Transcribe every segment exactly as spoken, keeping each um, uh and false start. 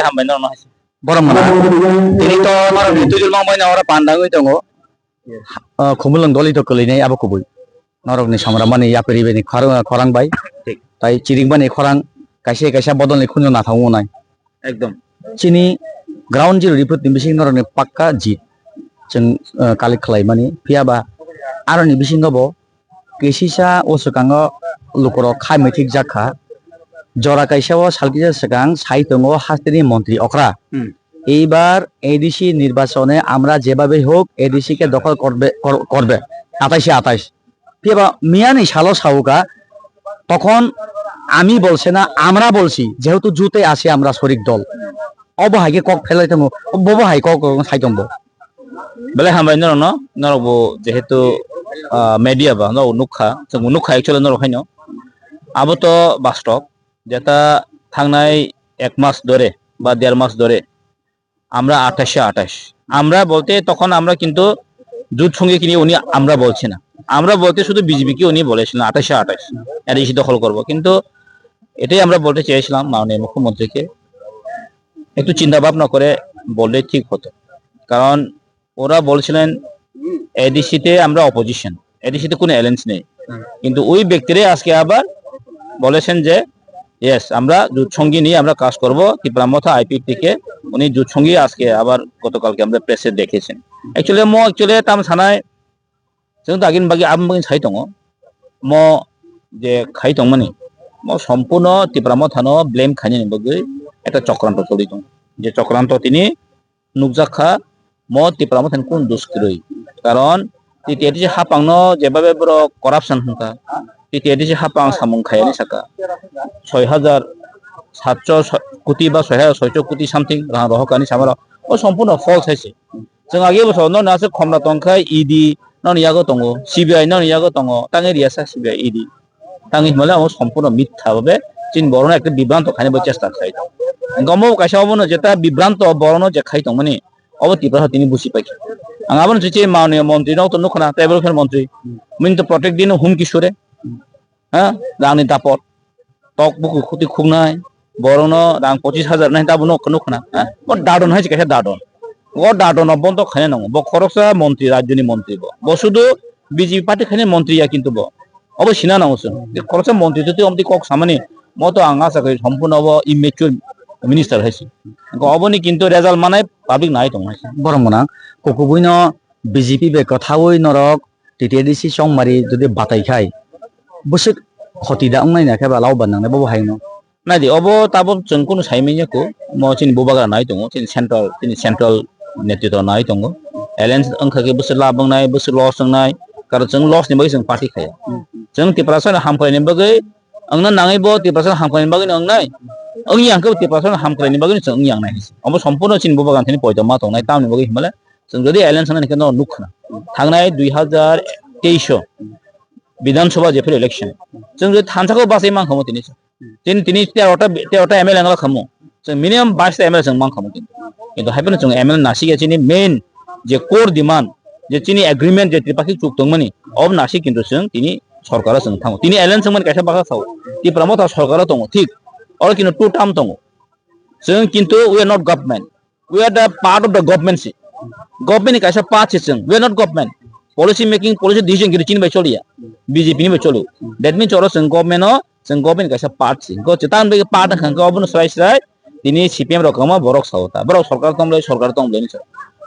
hambai norokno hai se. Borok mano. Tini to norokni twijlmang bai no oro pandangwi tongo. Ah, khumulwng doli to kwlwinai abo kubui. Norokni samramani yapri bini khor-, khorang bai. Thik. Tai chirikmani khorang kaisa kaisa bodolni khunju nathok wngnai. Ekdom. Chini ground zero report ni bising norokni pakka jit. Chwng, ah, collect khlaimani. Phiya ba aroni bisingo bo kisisa o swkango lukurok khai muithik jak kha. Jora kaisa o sal kisa swkang sai tongo hasteni montri okra. Hmm. এইবার এডিসি নির্বাচনে আমরা যেভাবেই হোক এডিসি কে দখল করবে, কর-, করবে। আঠাশে আঠাশ। Phiya ba miyani salo sauka, তখন আমি বলছে না, আমরা বলছি, যেহেতু জোটে আছি আমরা শরিক দল। Obo hai khe kok phelai tongo, bobo hai kok sai tongbo. Belai hambai norokno, norok bo jehetu, ah, media ba, norok nukha, chwng bo nukha actually norok haino. Abo to bastop, jeta thangnai ek mas dore ba der mas dore, আমরা আঠাশে আঠাশ। আমরা বলতে তখন আমরা কিন্তু জোট সঙ্গে কিনে উনি আমরা বলছি না। আমরা বলতে শুধু বিজেপিকে উনি বলেছিলেন আঠাশে আঠাশ। এডিসি দখল করব। কিন্তু এটাই আমরা বলতে চেয়েছিলাম মাননীয় মুখ্যমন্ত্রীকে। একটু চিন্তা ভাবনা করে বললে ঠিক হতো। কারণ ওরা বলছিলেন এডিসিতে আমরা অপোজিশন, এডিসিতে কোনো অ্যালায়েন্স নেই। হুম। কিন্তু ওই ব্যক্তিরাই আজকে আবার বলেছেন যে, "ইয়েস, আমরা জোট সঙ্গী নিয়ে আমরা কাজ করব।" তিপ্রা মথা আইপি থেকে উনি জোট সঙ্গী আজকে আবার গতকালকে আমরা প্রেসে দেখেছেন। Actually, mo actually tam sanai, chwng dagin bagi abang bagi sai tongo. Mo je khai tongmani, mo সম্পূর্ণ তিপ্রা মথানো ব্লেম খাইনি bagwi ekta chokranto choli tongo. Je chokranto tini nukjak kha, mo Tipra Mothani kunu dos kwrwi. Karon T T A D C hapangno jebabe borok corruption hwnkha, T T A D C hapang samung khayani saka, soi hajar satso koti ba soi hajar soiso koti something rang rohorkani samarok, o sompurno false hai se. Chwng age bwskango noni aswk khomra tongkha, E D noni yago tongo, C B I noni yago tongo, tangwi riyasa C B I, E D. Tangwi hwnmale amo sompurno mitha babe chini borokno ekta bibranto khaina bo chesta khlai tong. Hwnkhe omo kaisa obono jeta bibranto borokno je khai tongmani obo Tipra tini busi paikha. Ang abono chichi maunia montri nok to nukhna, tribal welfare montri. Mini to protect dino humki sure. Ha? Rangni dapot. Tok buku khuti khuknai. Borokno rang pochis hajar nai tabo nok nukhna. Ha? Bo dadon hai kaisa dadon. O dadon no bondo khaina nango. Bo khoroksa montri, rajyoni montri bo. Bo sudu B J P party khaina montri ya kintu bo. Obo sina nango chwng. Je khoroksa montri twi omo twi kok samani, mo to ang asa khe sompurno obo immature minister hai se. Hwnkhe oboni kintu result manai public nai tong hai se. Borok mwnang kukubuino B J P bai kwthaui norok T T A D C chongmari jodi batai khai bwswk khoti da wngnai na khe ba lao ba nangnai bobo hai no. Nai di, obo tabok chwng kunu sai manya ko, mo chini bubagra nai tongo, chini central, chini central netritwa nai tongo. Alliance wngkha khe bwswk lab wngnai, bwswk loss wngnai, karon chwng loss ni bagwi chwng party khaya. Chwng Tiprasa no hamkrai ni bagwi wngna nangwi bo Tiprasa no hamkrai ni bagwi no wngnai. Wngya hwnkhe bo Tiprasa no hamkrai ni bagwi no chwng wngya wngnai. Obo sompurno chini bubagra thani poito ma tongnai, tamni bagwi himale chwng jodi alliance wngna hwnkhe no nukha na. Thangnai dui hazar teis o Bidhan Sabha jephuru election. Chwng jodi thansa khe bachai mankha mo tini. Tini, tini terota, terota M L A wngla khamu. Chwng minimum bais ta M L A chwng mankhamu kintu. Kintu haiphano chwng M L A nasik ya chini main je core demand, je chini agreement je tripakhik chuk tongmani, ob nasik kintu chwng tini sorkaro chwng thango. Tini alliance wngmani kaisa bwkha sao. Tipra Motha sorkaro tongo, thik. Oro kintu two term tongo. Chwng kintu we are not government. We are the part of the government si. Government ni kaisa part si chwng. We are not government. Policy making, policy decision kintu chini bai choliya. B J P ni bai choli. That means oro chwng government o, chwng government ni kaisa part si. Go chitan bai part wngkha khe obono srai srai. Tini C P M rok kwma borok sao ta. Borok sorkar tong lai, sorkar tong lai ni sao.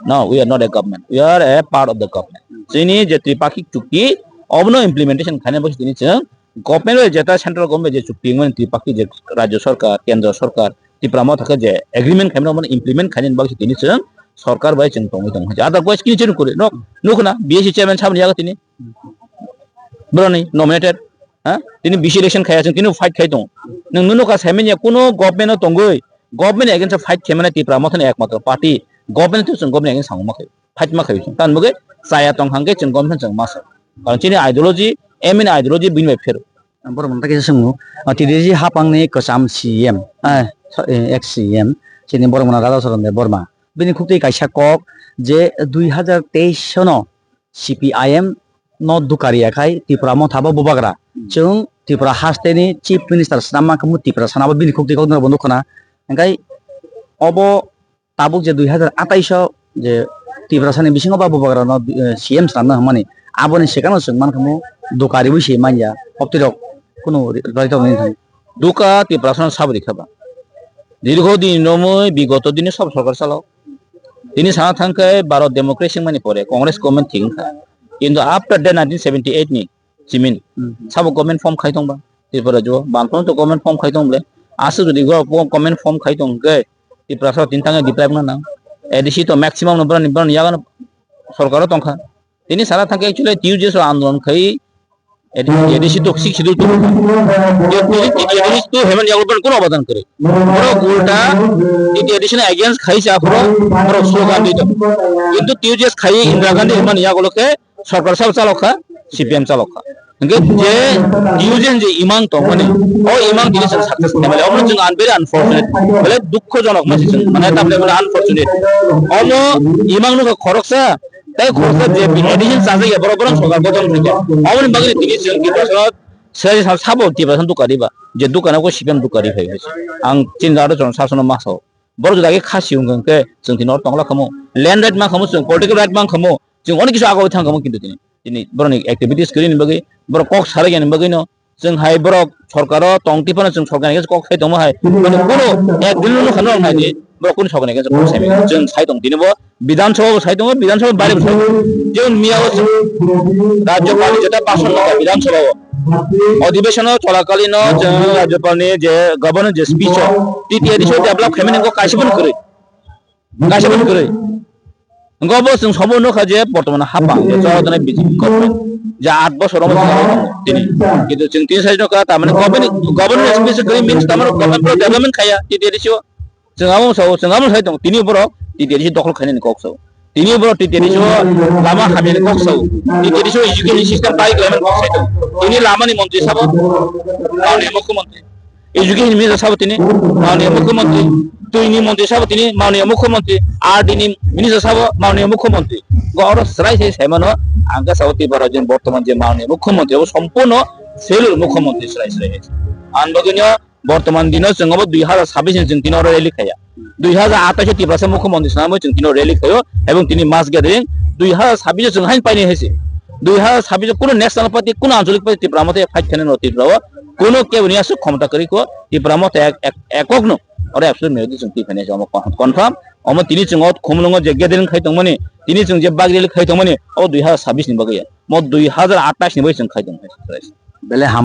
No, we are not a government. We are a part of the government. Chini je tripakhik chukti, obono implementation khaina bai tini chwng government bai jeta central government je chukti wngmani tripakhik je rajya sorkar, kendra sorkar, Tipra Motha khe je agreement khaimani omono implement khainani bagwi tini chwng sorkar bai chwng tongwi tongo. Otherwise kini chwng kwrwi nok nukna B S C chairman saboni yago tini boroni nominated, ha? Tini B C election khaiya chwng tini fight khai tongo. Nwng nukha saimanya kuno government o tongwi government against fight khaimani Tipra Mothani ekmatro party government o chwng government against sangma khai. Fight ma khai chwng. Tamni bagwi chaya tong hangkhe chwng government chwng ma sa. Karon chini ideology, aim in ideology bini bai phero. Borok mwnta kisa swngo, ah, T D C hapangni kwcham C M, ah, so, eh, ex C M, chini borok mwnang Radha Charan Debbarma. Bini khuktwi kaisa kok je dui hazar teis sono C P I M no dukariya khai Tipra Motha bo bubagra. Chwng Tripura hasteni Chief Minister swnam mankha mu Tipra sana bo bini khuktwi kok nokbo nukhuna. Hingkai obo tabuk je dui hazar atais o je Tiprasani bisingo ba Bubagrano, eh, C M swnamna hwnmani, aboni swkangno chwng mankha mo dukariwi se manya, hoptirok kunu ri-, rwitokni thang. Duka Tiprasano sabo rikha ba. Dirgho din romwi bigoto dini sob sorkar chalo. Tini sana thangkhe Bharat democracy wngmani pore Congress government thik wngkha. Kintu after the nineteen seventy eight ni chimin. Hmm. Sabo government form khai tongba. Tripura jo, bangphano to government form khai tong ble. Aswk jodi go po-, government form khai tong khe, Tiprasa tini tangwi deprive na nang. A D C to maximum no brani, brani yago no sorkaro tongkha. Tini sana thangkhe actually T U J S o andolon khai, A D C to six schedule to. Je tini T T A D C to hemen yago brani kono obadan kwrwi. Borok ulta T T A D C no against khai sa phoro, borok slogan di tong. Kintu T U J S khai Indira Gandhi hemen yago lo khe, sorkar sabo chalok kha, C P M chalok kha. Hingke je T U J S je imang tongmani, o imang tini chwng success khaimali, omo chwng un-, very unfortunate, bele dukhojonok masi chwng, mane tamni bele unfortunate. Omo imang nukha khoroksa, tei khoroksa je addition chajak ya, borok borok sorkar gothon khaikha. Omoni bagwi tini chwng Tiprasa se sa-, sabo Tiprasa dukariba, je dukana ko C P M dukari phai phai. Ang chini aro chwng sasono ma sao. Borok jodi age khasi wngkha hwnkhe chwng tini oro tongla khamu. Land right mankhamu chwng, political right mankhamu. Chwng onek kisu agoi thangkhamu kintu tini. Tini borokni activities kwrwini bagwi, borok kok salaiyani bagwino chwng hai borok sorkaro tong tiphano chwng sorkarni kok sai tongma hai. Mane kunu ek din no khano hai di, borok kunu sorkarni kok sai manya. Chwng sai tong tini bo Bidhan Sabha bo sai tongo, Bidhan Sabha baire bo sai tongo. Jemon miya o Rajyapal ni jeta bason nokha Bidhan Sabha o. Adhibeshon o cholakalin o je Rajyapal ni je governor je speech o T T A D C o develop khaimani wngkha kaisa phano kwrwi. Kaisa phano kwrwi. Wngkha bo chwng sobo nukha je bortoman hapang je chwla tongnai B J P government je aat bosor o tini. Kintu chwng tini sai nukha tamani government, government speech kwrwi means tamani government development khaya T T A D C o. Chwng abo sao, chwng abo sai tongo. Tini borok T T A D C dokhol khainani kok sao. Tini borok T T A D C o lama hamyani kok sao. T T A D C o education system bai khlaimani kok sai tongo. Tini lamani montri sabo, manoniya mukhyamantri. Education minister sabo tini, manoniya mukhyamantri. Twini montri sabo tini, manoniya mukhyamantri. R D ni minister sabo, manoniya mukhyamantri. Go oro srai sai saimano, ang khe sao Tripura rajyoni bortoman je manoniya mukhyamantri, abo sompurno failure mukhyamantri srai srai. Ang bagwino Bortoman dino chwng obo dui hazar sabbish ni chwng tini oro rally khaya. Dui hazar atais o Tiprasa mukhyamantri swnamwi chwng tini oro rally khaio ebong tini mass gathering dui hazar sabbish o chwng haino painai hai se. Dui hazar sabbish o kuno national party, kuno anchalik party Tipra Motha fight khainai no Tripura o. Kuno kebo ni aswk khomota kwrwi kho Tipra Motha ek, ek, ekok no oro absolute majority chwng twi phainai se omo con-, confirm. Omo tini chwng o Khumulwngo je gathering khai tongmani, tini chwng je bike rally khai tongmani, obo dui hazar sabbish ni bagwi ya. Mo dui hazar atais ni bagwi chwng khai tong hai se. Belai ham.